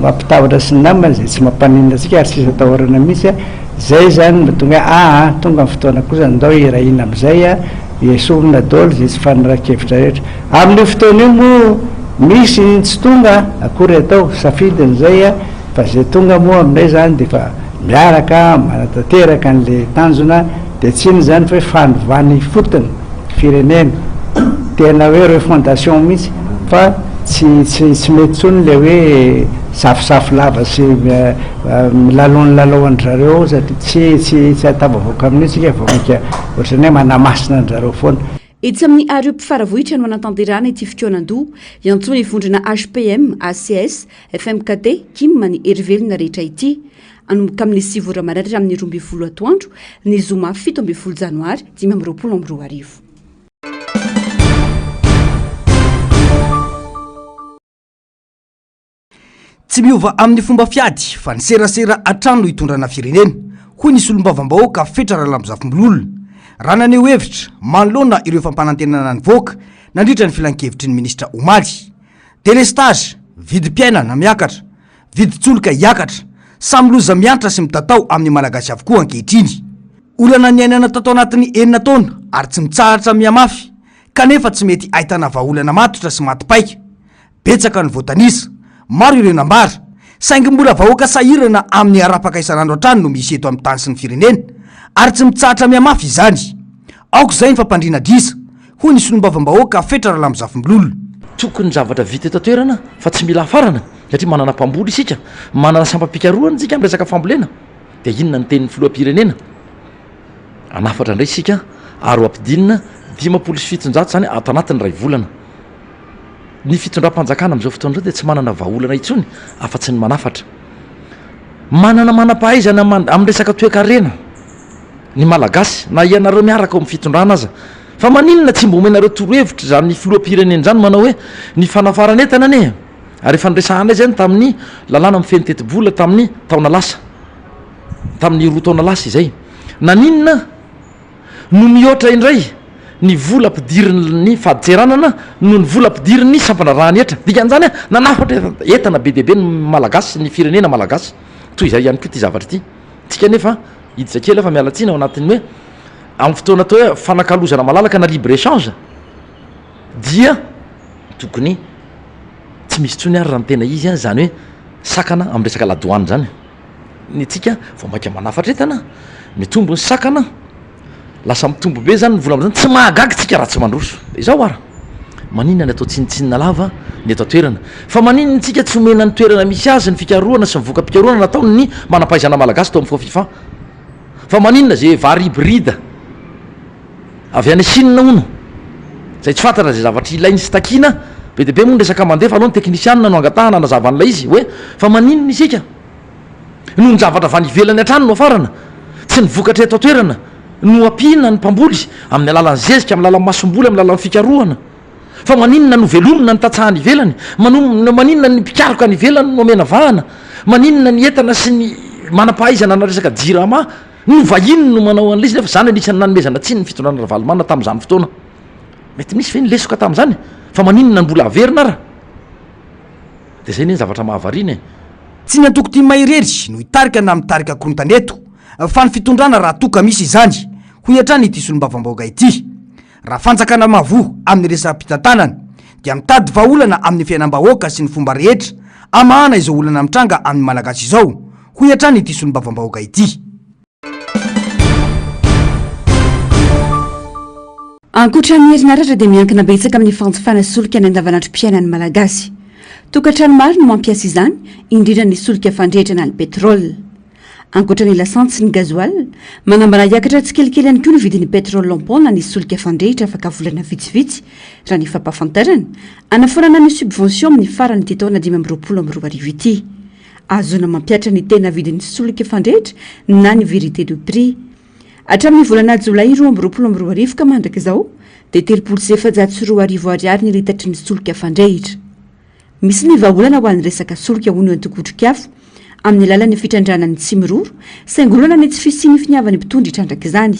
mampitahotra sy ny namany izay tsy mampaninona antsika ary tsisy atahorana mihitsy a, zay zany no tonga hoe aa tonga ny fotoana kosa ndao hirahina amizay a, esorina daholo izay tsy fanarahan-kevitra rehetra. Amin'io fotoana io moa misy ny tsy tonga, akory atao, safidiny izay a. Fa izay tonga moa aminay izany dia efa miaraka manatanteraka an'ilay tanjona dia tsy inona izany fa hoe fanovana ifotony firenena, tena hoe refondation mihitsy fa tsy tsy tsy mety intsony ilay hoe safosafo lava sy milalao ny lalao an-dry zareo ao satria tsy tsy tsy ahatafavoaka amin'io tsika vao mainka ohatran'ny hoe manamasina an-dry zareo foana. Etsy amin'ny Arup Faravohitra no hanatanterahana ity fikaonandoha iantsoan'ny vondrona HPM, ACS, FMKT, Kim ny hery velona rehetra ity. Hanomboka amin'ny sivy ora maraina hatramin'ny 12 atoandro ny zoma 17 janoary 2025. Tsy miova amin'ny fomba fiady fa ny serasera hatrany no hitondrana firenena, hoy ny solombavambahoaka Fetra Ralambozafimbololona, raha naneho hevitra manoloana ireo fampanantenana nivoaka nandritra ny filankevitry ny minisitra omaly. Delestazy, vidim-piainana miakatra, vidin-tsolika hiakatra, samy loza miantra sy mitatao amin'ny Malagasy avokoa ankehitriny. Olana niainana tato anatin'ny enina taona ary tsy mitsahatra mihamafy kanefa tsy mety ahitana vahaolana matotra sy maty paika. Betsaka ny voatanisa, maro ireo nambara, saingy mbola vahoaka sahirana amin'ny harapaka isan'andro hatrany no misy eto amin'ny tany sy ny firenena, ary tsy mitsahatra mihamafy izany. Aoka izay ny fampandriana adrisa, hoy ny solombavambahoaka Fetra Ralambozafimbololona. Tokony ny zavatra vita eto an-toerana fa tsy mila hafarana satria manana mpamboly isika, manana sampam-pikarohana isika amin'ny resaka fambolena. Dia inona ny tenin'ny filoham-pirenena? Hanafatra indray isika ary ho ampidinina 750 izany ato anatin'ny iray volana. Ny fitondram-panjakana amin'izao fotoana izao dia tsy manana vahaolana intsony afa-tsy ny manafatra. Manana manam-pahaizana amin'ny resaka toekarena ny Malagasy na ianareo miaraka ao amin'ny fitondrana aza. Fa maninona tsy mba omenareo torohevitra izany filoham-pirenena izany manao hoe ny fanafaran'entana anie ary efa niresahanay izany tamin'ny lalàna mifehy ny tetibola tamin'ny taona lasa, tamin'ny roa taona lasa izay. Naninona? no mihoatra indray ny vola ampidirin'ny fadintseranana noho ny vola ampidirin'ny sampandraharahan'ny hetra. Dikan'izany, nanafatra entana be dia be ny Malagasy sy ny firenena malagasy. Toy izay ihany koa ity zavatra ity. Tsika anefa, hiditra kely aho fa miala tsiny ao anatin'ny hoe amin'ny fotoana atao hoe fanakalozana malalaka na libre échange dia tokony tsy misy intsony ary raha ny tena izy izany hoe sakana amin'ny resaka ladoany izany. Ny antsika vao mainka manafatra entana, mitombo ny sakana, lasa mitombo be zany ny vola am'zany, tsy mahagaga tsika raha tsy mandroso. De izao ara, maninona ny atao tsinontsinona lava ny eto an-toerana? Fa maninona tsika tsy omena ny toerana misy azy ny fikarohana sy ny voka-pikarohana nataon'ny manam-pahaizana malagasy tao amin'ny Fofifa? Fa maninona ze vary hybride avy any Chine hono, zay tsy fantatra zay zavatra ilainy sy takiana, be dia be moa ny resaka mandeha fa aleo ny teknisianina no angatahana hanazava an'ilay izy hoe fa maninona isika noho ny zavatra avy any ivelany hatrany no afarana, tsy ny vokatra eto an-toerana no ampiana ny mpamboly amin'ny alalan'ny zezika, amin'ny alalan'ny masomboly, amin'ny alalan'ny fikarohana. Fa maninona no velomina ny tantsaha any ivelany? Maninona ny mpikaroka any ivelany no omena vahana? Maninona ny entana sy ny manam-pahaizana na resaka jirama no vahiny no manao an'ilay izy nefa izany anisan'ny nanomezana tsiny ny fitondrana Ravalomanana tamin'izany fotoana. Mety misy ve ny lesoka tamin'izany? Fa maninona no mbola averina ara? Dia izay anie ny zavatra mahavariana e! Tsy ny antoko tim irery no hitarika na mitarika korontana eto fa ny fitondrana raha toa ka misy izany, hoy hatrany ity solombavambahoaka ity. Raha fanjakana mahavoa amin'ny resa-pitantanana dia mitady vahaolana amin'ny fiainam-bahoaka sy ny fomba rehetra hamahana izao olana mitranga amin'ny Malagasy izao, hoy hatrany ity solombavambahoaka ity. Ankoatra ny herinaratra dia miankina betsaka amin'ny fanjifana solika ny andavanandrom-piainan'ny Malagasy. Tokantrano maro no mampiasa izany, indrindra ny solika fandrehitra na ny pétrole. Ankoatra ny lasantsy sy ny gasoil, manambana hiakatra tsikelikely ihany koa ny vidin'ny pétrole lampon na ny solika fandrehitra afaka volana vitsivitsy, raha ny fampahafantarana, hanafoanana ny subvention amin'ny faran'ity taona 2025 ity. Ahazoana mampihatra ny tena vidin'ny solika fandrehitra na ny vérité de prix. Hatramin'ny volana jolay 2022 ka mandrak'izao dia 2030 ariary ny litatry ny solika fandrehitra. Misy ny vahaolana ho an'ny resaka solika hoy ny antoko Otrikafo, amin'ny alalan'ny fitrandrahana ny tsimiroro, saingy olana ny tsy fisian'ny finiavan'ny mpitondra hitrandraka izany.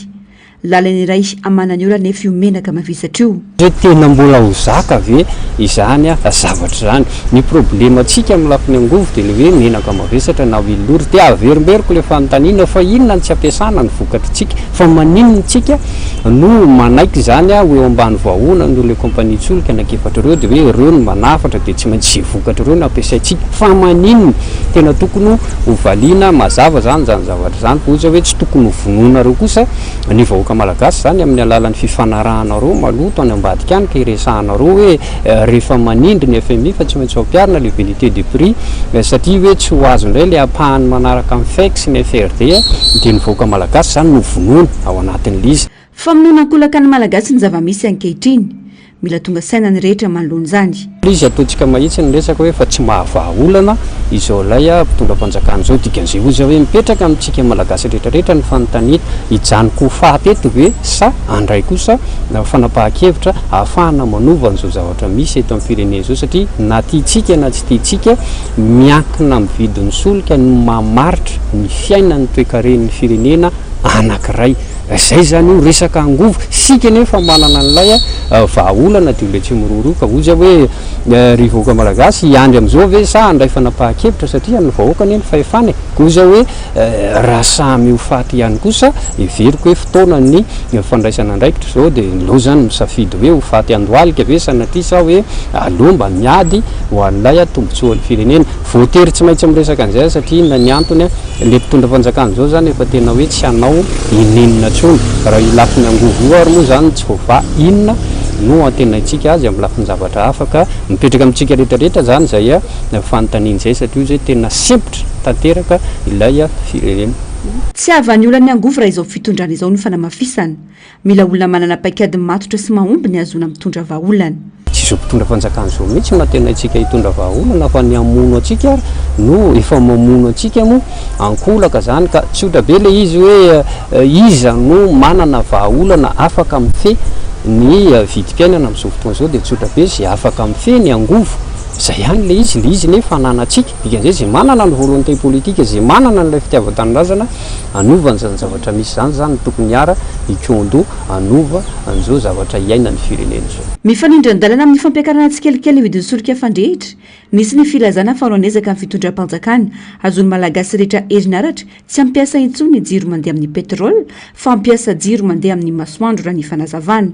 Lalana iray hamana ny olana anefa io menaka mavesatra io. Hoe tena mbola ho zaka ve izany zavatra izany? Ny problemantsika amin'ny lafiny angovo dia ilay hoe menaka mavesatra na huile lourde. Dia averimberiko ilay fanontaniana fa inona no tsy ampiasana ny vokatritsika? Fa maninona tsika no manaiky izany ho eo ambany vahona noho ilay kompanian-tsolika anankiefatra ireo dia hoe ireo no manafatra dia tsy maintsy izay vokatra ireo no ampiasaintsika? Fa maninona? Tena tokony ho valiana mazava izany izany zavatra izany fa ohatra hoe tsy tokony ho vonoinareo kosa ny vahoaka malagasy izany amin'ny alalan'ny fifanarahanareo maloto any ambadika any ka iresahanareo hoe rehefa manindry ny fmi fa tsy maintsy ho ampiharina le vérité de prix satria hoe tsy ho azo indray le ampahany manaraka amin'ny fec sy ny frd dia ny vahoaka malagasy izany no vonoina ao anatin'ilay izy. Famonoana ankolaka ny Malagasy ny zava-misy ankehitriny. Mila tonga saina ny rehetra manoloana izany. Izy ataontsika mahitsy ny resaka hoe fa tsy mahavaha olana izao ilay mpitondra fanjakana izao, dikan'izay hoy izy hoe mipetraka amintsika Malagasy rehetra rehetra ny fanontaniana, hijanoko ho faty eto ve sa handray kosa fanapahan-kevitra ahafahana manova an'izao zavatra misy eto amin'ny firenena izao satria na tiantsika na tsy tiantsika miankina amin'ny vidin'ny solika no mamaritra ny fiainan'ny toekaren'ny firenena anankiray. Izay izany io resaka angovo, isika anefa manana an'ilay vahaolana dia ilay Tsimiroro io ka hoy izy hoe ry vahoaka malagasy hiandry amin'izao ve sa handray fanapahan-kevitra satria an'ny vahoaka anie ny fahefana e! Koa hoy izy hoe raha samy ho faty ihany kosa heveriko hoe fotoanan'ny fandraisana andraikitra izao dia aleo izany misafidy hoe ho faty andohalika ve sanatria sa hoe aleo mba miady ho an'ilay tombotsoan'ny firenena. Voatery tsy maintsy miresaka an'izay aho satria inona ny antony? Le mpitondra fanjakana zao zany efa tena hoe tsy hanao ininona tsony. Raha io lafiny angovo io ary moa zany tsy voavaha inona no antenaintsika azy amin'ny lafiny zavatra hafa ka mipetraka amintsika rehetra rehetra zany zay fanontaniana izay satria zay tena sempotra tanteraka ilay firenena. Tsy hahavaha ny olan'ny angovo raha izao fitondrana izao no fanamafisana. Mila olona manana paikady matotra sy mahomby ny hahazoana mitondra vahaolana. Tsy izao mpitondra fanjakana izao mihitsy no antenaintsika hitondra vahaolana fa ny hamono antsika ary no efa mamono antsika moa ankolaka izany ka tsotra be ilay izy hoe iza no manana vahaolana afaka mifehy ny vidim-piainana amin'izao fotoana izao dia tsotra be izay afaka mifehy ny angovo izay ihany ilay izy, ilay izy nefa ananantsika, dikan'izay izay manana ny volonté politique, izay manana an'ilay fitiavan-tanindrazana Hanova an'izany zavatra misy izany izany no tokony hiara hikondo hanova an'izao zavatra iainan'ny firenena izao. Mifanindran-dalana amin'ny fampiakarana tsikelikely ny vidin'ny solika fandrehitra, nisy ny filazana fa hanao ny ezaka ny fitondram-panjakana hahazoan'ny Malagasy rehetra herinaratra tsy hampiasa intsony ny jiro mandeha amin'ny pétrole fa hampiasa jiro mandeha amin'ny masoandro raha ny fanazavana.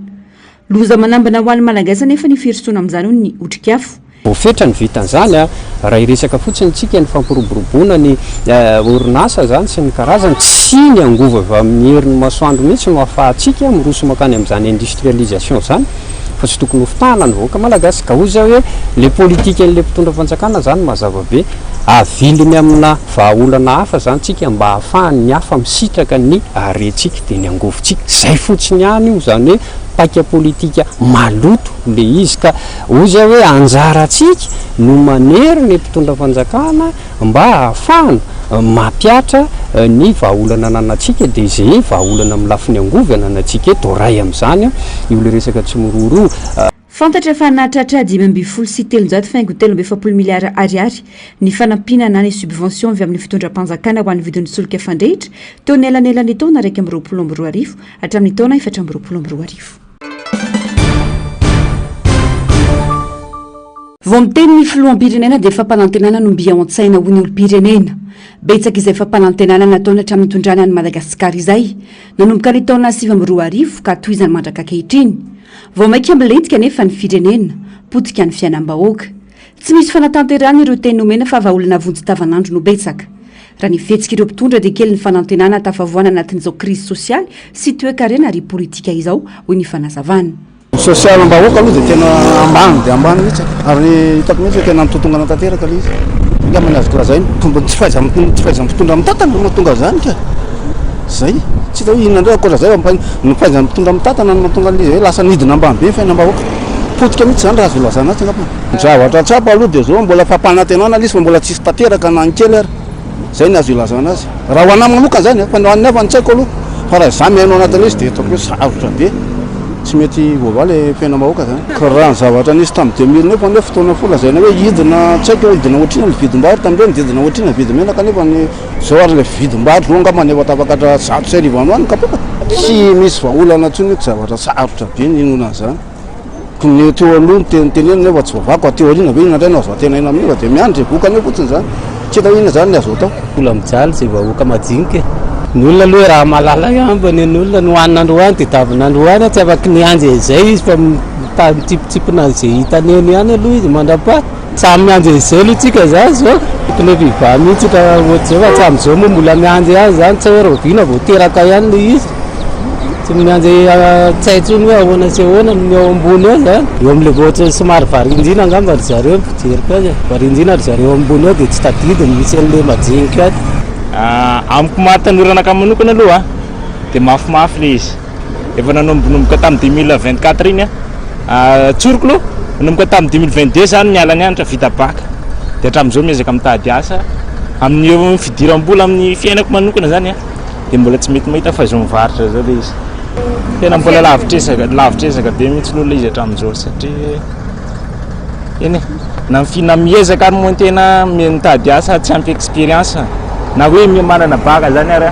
Loza manambana ho an'ny Malagasy anefa ny firosoana amin'izany hoy ny Otrikafo. Voafetra ny vitan'izany a! Raha hiresaka fotsiny tsika ny fampiroboroboana ny orinasa izany sy ny karazany, tsy ny angovo avy amin'ny herin'ny masoandro mihitsy no ahafahantsika miroso mankany amin'izany industrialisation izany fa tsy tokony hofitahana ny vahoaka malagasy. Ka hoy za hoe le politikan'le mpitondra fanjakana izany mazava be, aviliny amina vahaolana hafa izany tsika mba ahafahan'ny hafa misitraka ny harentsika dia ny angovontsika. Izay fotsiny ihany io, izany hoe paika politika maloto le izy ka Hoy izay hoe anjarantsika no manery ny mpitondra fanjakana mba hahafahana mampihatra ny vahaolana ananantsika dia izay vahaolana amin'ny lafiny angovo ananantsika eto, iray amin'izany io ilay resaka Tsimiroro io. Fantatra fa nahatratra 315 faingo 43 miliara ariary ny fanampiana na ny subvention avy amin'ny fitondram-panjakana ho an'ny vidin'ny solika fandrehitra teo anelanelan'ny taona 2021 hatramin'ny taona 2024. Vao miteny ny filoham-pirenena dia fampanantenana no mby ao an-tsaina hoy ny olom-pirenena. Betsaka izay fampanantenana nataony hatramin'ny nitondrany an'i Madagasikara izay, nanomboka ny taona 2009 ka tohizany mandrak'ankehitriny. Vao mainka milentika anefa ny firenena, potika ny fiainam-bahoaka. Tsy misy fanatanterahana ireo teny nomena fa vahaolana vonjy tavanandro no betsaka. Raha ny fihetsik'ireo mpitondra dia kely ny fanantenana tafavoahana anatin'izao krizy sosialy sy toekarena ary politika izao, hoy ny fanazavana. Ny sosialim-bahoaka aloha dia tena ambany dia ambany mihitsy ary hitako mihitsy hoe tena mitotongana tanteraka ilay izy. Angamba ny azoko lazaina. Tombony tsy fahaiza tsy fahaiza-mitondra mitantana no mahatonga an'izany ka. Zay. Tsy hita hoe inona indray ankoatra izay fa ny fahaiza-mitondra mitantana no mahatonga an'ilay izy hoe lasa nidina ambany be ny fiainam-bahoaka. Potika mihitsy izany raha azo ilazana azy angamba. Ny zavatra tsapa aloha dia izao, mbola fampanantenana ilay izy fa mbola tsisy tanteraka na ny kely ary. Zay ny azo ilazana azy. Raha ho anah manokana zany a, fa ny ho an'ny hafa no tsy haiko aloha. Fa raha izaho mihaino anatin'ilay izy dia hitako hoe sarotra be, tsy mety voavaha ilay fiainam-bahoaka zany. Ka raha ny zavatra nisy tamin'ny 2009 anie fotoana fohy lazaina hoe hidina, tsy haiko hoe hidina ohatrinona ny vidim-bary tamin'ireny, hidina ohatrinona ny vidim-menaka nefa ny zao ary ilay vidim-bary zao angamba efa tafakatra 101 any ho any ny kapoaka. Tsy misy vahaolana intsony io, zavatra sarotra be ny hinoana an'izany. Ny teo aloha no tenitenenina nefa tsy voavaky, aty aoriana ve inona indray no azo antenaina amin'io fa dia miandry e, vokany eo fotsiny izany, tsy hita hoe inona izany ny azo atao. Mbola mijaly izay vahoaka majinika e. Ny olona aloha raha mahalala ambiny ny olona ny hohanina androany dia davina androany, tsy afaky niandry an'izay izy fa mitsipitsipina an'izay hitany eny ihany aloha izy mandrapaha. Samy miandry an'izay aloha tsika izany zao, tokony efa hivaha mihitsy raha ohatr'izao fa hatramin'izao moa mbola miandry ihany izany, tsy hay hoe rahoviana vao teraka ihany ilay izy, tsy miandry tsy hay intsony hoe ahoana sy ahoana ny ao ambony ao izany, eo amin'ilay ohatran'ny somary varinjina angamba ry zareo ny fijeriko azy e, varinjina ry zareo ambony ao dia tsy tadidy ny misy an'ilay majinika ato. Amiko maha tanora anakahy manokana aloha dia mafimafy ilay izy. Efa nanombonomboka tamin'ny 2024 iny aho. Tsoriko aloha, nanomboka tamin'ny 2022 za no niala nianatra vita bac. Dia hatramin'izao miezaka mitady asa. Amin'ny eo fidiram-bola amin'ny fiainako manokana zany an, dia mbola tsy mety mahita fa izao mivarotra izao ilay izy. Tena mbola lavitr'ezaka, lavitr'ezaka be mihitsy aloha ilay izy hatramin'izao satria Eny e, na ny na miezaka ary moa ny tena mitady asa tsy ampy expérience na hoe manana bac zany ary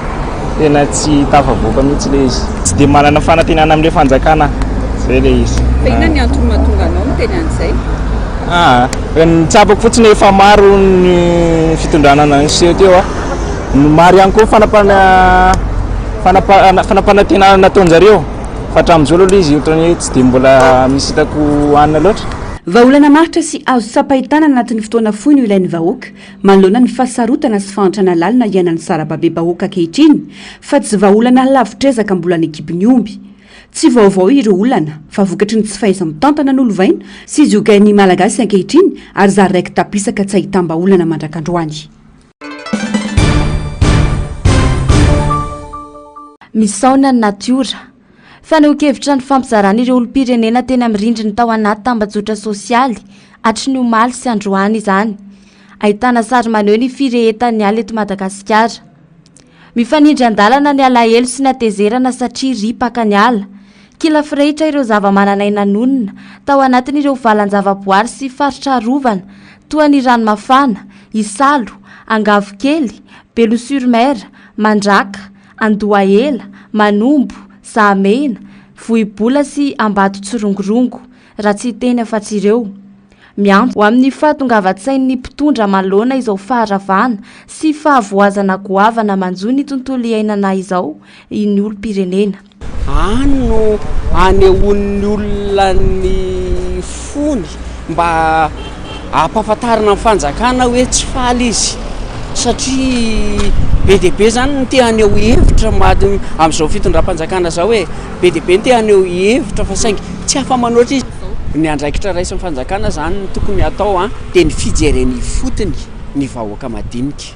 tena tsy tafavoaka mihitsy le izy. Tsy dia manana fanantenana amin'ilay fanjakana aho, zay le izy. Fa inona ny antony mahatonga anao miteny an'izay? Ah, ny tsapako fotsiny efa maro ny fitondrana niseho teo ah. Maro ihany koa fanapana fanapana fanampanantenana nataon-jareo. Fa hatramin'izao aloha ilay izy ohatran'ny hoe tsy dia mbola misy hitako hanina loatra. Vahaolana maharitra sy azo tsapain-tanana anatin'ny fotoana fohy no ilain'ny vahoaka manoloana ny fahasarotana sy fahantrana lalina iainan'ny sarababem-bahoaka ankehitriny fa tsy vahaolana lavitr'ezaka mbola any an-kibon'ny omby. Tsy vaovao ireo olana fa vokatry ny tsy fahaiza-mitantana nolovaina sy ziogain'ny Malagasy ankehitriny ary zary raiki-tapisaka tsy ahitam-bahaolana mandrak'androany. Misaona ny natiora. Fanehoan-kevitra nifampizarana ireo olom-pirenena teny amin'ny rindriny tao anaty tambajotra sosialy hatry ny omaly sy androany izany. Ahitana sary maneho ny firehetan'ny ala eto Madagasikara. Mifanindry an-dalana ny alahelo sy ny hatezerana satria ripaka ny ala. Kila firehitra ireo zavamananaina nonina tao anatin'ireo valan-javaboary sy faritra arovana toa ny Ranomafana, Isalo, Angavokely, Belo sur Mer, Mandraka, Andohahela, Manombo, Zahamena, Vohibola sy Ambatotsirongorongo, raha tsy hiteny afa-tsy ireo. Miantso ho amin'ny fahatongavan-tsain'ny mpitondra manoloana izao faharavana sy fahavoazana goavana manjo ny tontolo iainana izao ny olom-pirenena. Any no anehoan'ny olona ny fony mba hampahafantarina ny fanjakana hoe tsy faly izy satria be dia be zany ny te haneho hevitra amin'izao fitondram-panjakana izao e, be dia be ny te haneho hevitra fa saingy tsy afa-manoatra izy. Ny andraikitra raisin'ny fanjakana zany no tokony hatao dia ny fijerena ifotony ny vahoaka madinika.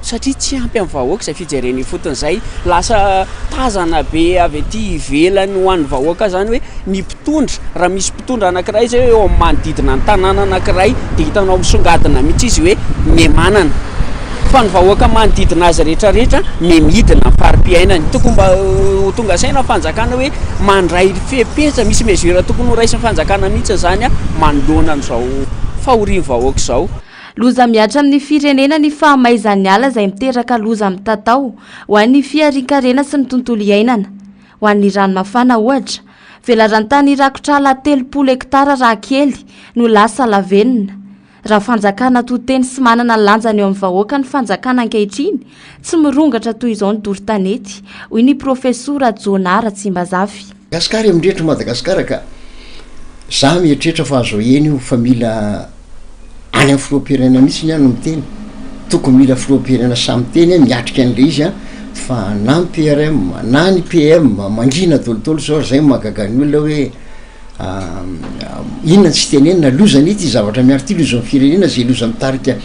satria tsy ampy amin'ny vahoaka izay fijerena ifotony izay, lasa tazana be avy aty ivelany ho an'ny vahoaka izany hoe ny mpitondra, raha misy mpitondra anankiray izay eo amin'ny manodidina ny tanàna anankiray dia hitanao misongadina mihitsy izy hoe mihemanana. Fa ny vahoaka manodidina azy rehetra rehetra miha midina ny fari-piainany. Tokony mba ho tonga saina ny fanjakana hoe mandray fepetra, misy mesure tokony ho raisin'ny fanjakana mihitsy izany manoloana an'izao fahorian'ny vahoaka izao. Loza mihatra amin'ny firenena ny fahamaizan'ny ala izay miteraka loza mitatao ho an'ny fiharian-karena sy ny tontolo iainana. Ho an'ny ranomafana ohatra, velaran-tany rakotra ala 30 hektara raha kely no lasa lavenona. Raha fanjakana to teny sy manana ny lanjany eo amin'ny vahoaka ny fanjakana ankehitriny, tsy mirongatra toy izao ny doro tanety, hoy ny Profesora Jonah Ratsimbazafy. Gasikara e mirehitra Madagasikara ka za mieritreritra fa azo ahena io fa mila any amin'ny filoham-pirenena mihitsy aho no miteny, tokony mila filoham-pirenena sahy miteny hoe miatrika an'le izy an fa na ny PRM na ny PM mangina daholo daholo zao ary zay no mahagaga ny olona hoe Inona no tsy tenenina, loza anie ity zavatra miaro ity, loza ny firenena zay loza mitarika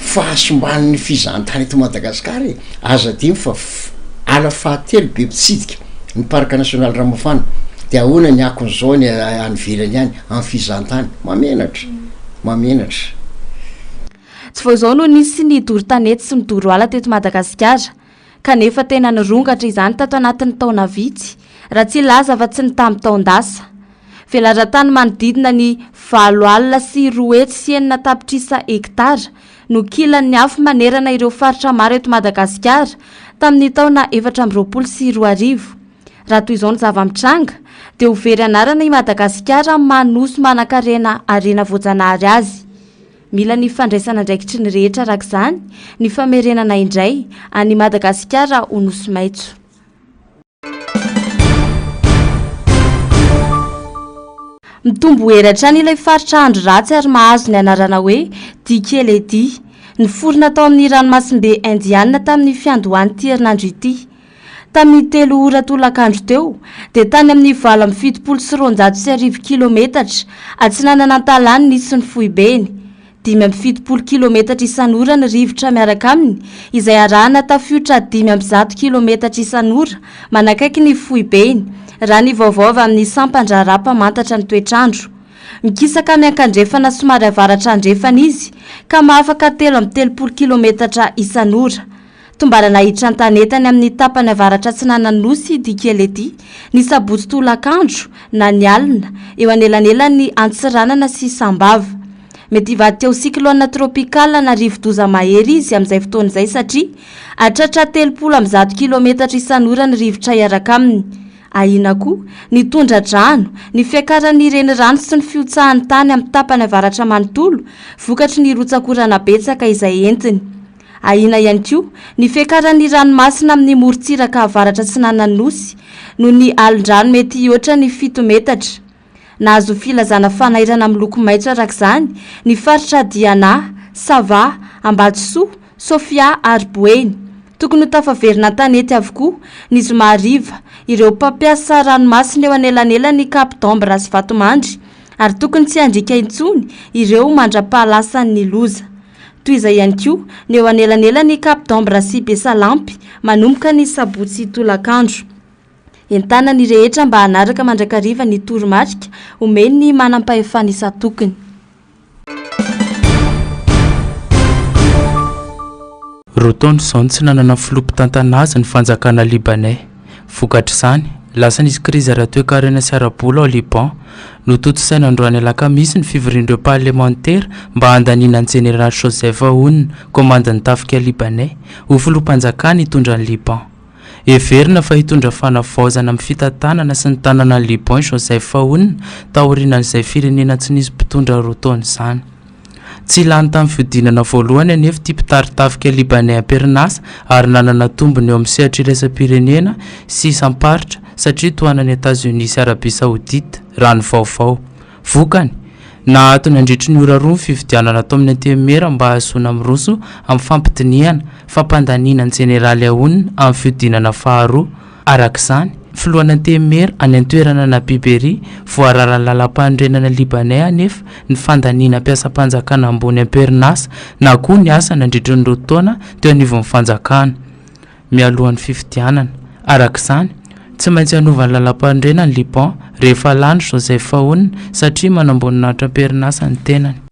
fahasimban'ny fizahantany eto Madagasikara e, aza adino fa ala fahatelo be mpitsidika ny parc national Ramafana, de ahoana ny akon'izao any any ivelany any amin'ny fizahantany, mahamenatra, mahamenatra. Tsy vao izao no nisy ny doro tanety sy ny doro ala teto Madagasikara. Kanefa tena nirongatra izany tato anatin'ny taona vitsy, raha tsy hilaza afa-tsy ny tamin'ny taon-dasa. Velaran-tany manodidina ny 608 tapitrisa hektara no kilan'ny afo manerana ireo faritra maro eto Madagasikara tamin'ny taona 2024. Raha toy izao ny zava-mitranga, dia ho very anarana i Madagasikara amin'ny maha nosy manankarena harena voajanahary azy. Mila ny fandraisan'andraikitry ny rehetra araka izany ny famerenana indray an'i Madagasikara ho Nosy Maitso. Mitombo hery hatrany ilay faritra andro ratsy ary mahazo ny anarana hoe Dikeledi. Niforona tao amin'ny ranomasimbe Indiana tamin'ny fiandohan'ity herinandro ity. Tamin'ny telo ora tolakandro teo dia tany amin'ny 1278 kilometatra atsinanan'Antalaha no nisy ny foibeny. 75 kilometatra isan'ora ny rivotra miaraka aminy izay arahana tafiotra 105 kilometatra isan'ora manakaiky ny foibeny, raha ny vaovao avy amin'ny sampan-draharaha mpamantatra ny toetr'andro. Mikisaka miankandrefana somary avaratra andrefana izy ka mahafaka 33 kilometatra isan'ora. Tombanana hiditra an-tanety any amin'ny tapany avaratra-atsinanan'ny Nosy i Dikeledi, ny sabotsy tolakandro na ny alina, eo anelanelan'i Antsiranana sy Sambava. Mety hivadika ho cyclone tropical na rivodoza mahery izy amin'izay fotoana izay satria hahatratra 130 kilometatra isan'ora ny rivotra hiaraka aminy. Ahiana koa ny tondra-drano, ny fiakaran'ny renirano sy ny fihotsahan'ny tany amin'ny tapany avaratra manontolo vokatry ny rotsak'orana betsaka izay entiny. Ahiana ihany koa ny fiakaran'ny ranomasina amin'ny morontsiraka avaratra atsinanan'ny Nosy noho ny alon-drano mety hihoatra ny fito metatra. Nahazo filazana fanairana miloko maitso araka izany ny faritra Diana, Sava, Ambatosoa, Sofia ary Boeny. Tokony ho tafaverina an-tanety avokoa ny zoma hariva ireo mpampiasa ranomasina eo anelanelan'ny Cap d'Ambre sy Vatomandry ary tokony tsy handriaka intsony ireo mandra-pahalasan'ny loza. Toy izay ihany koa ny eo anelanelan'i Cap d'Ambre sy Besalampy manomboka ny sabotsy tolakandro. Entanina ny rehetra mba hanaraka mandrakariva ny toromarika omen'ny manampahefana isan-tokony. Roa taona izao no tsy nanana filoha mpitantana azy ny fanjakana libaney. Vokatr'izany, lasa nisy krizy ara-toekarena sy ara-bola ao Liban. Notontosaina androany alakamisy ny fivorian'ireo parlemantera mba handaniana ny jeneraly Joseph Aoun, komandin'ny tafika libaney, ho filoham-panjakana hitondra an'i Liban. Heverina fa hitondra fanavaozana amin'ny fitantanana sy ny tanànan'i Liban i Joseph Aoun taorianan'izay firenena tsy nisy mpitondra roa taona izany. Tsy lany tamin'ny fihodinana voalohany anefa ity mpitari-tafika Libaney am-perinasa ary nanana tombony eo amin'ny sehatra iraisam-pirenena sy isam-paritra satria tohanan'i Etazonia sy Arabia Saodita, raha ny vaovao. Vokany, naato nandritry ny ora roa ny fifidianana tao amin'ny Antenimiera mba hahazoana miroso amin'ny fampidinihana fampandaniana ny Jeneraly Aoun amin'ny fihodinana faharoa. Araka izany, filohan'ny Antenimiera any an-toerana Nabih Berri, voararan'ny lalàmpanorenana Libaney anefa ny fandaniana mpiasam-panjakana ambony am-perinasa na koa ny asa nandritry ny roa taona teo anivon'ny fanjakana mialohan'ny fifidianana. Araka izany, tsy maintsy hanova ny lalàmpanorenana ny Liban rehefa lany Joseph Aoun satria manamboninahitra am-perinasa ny tenany.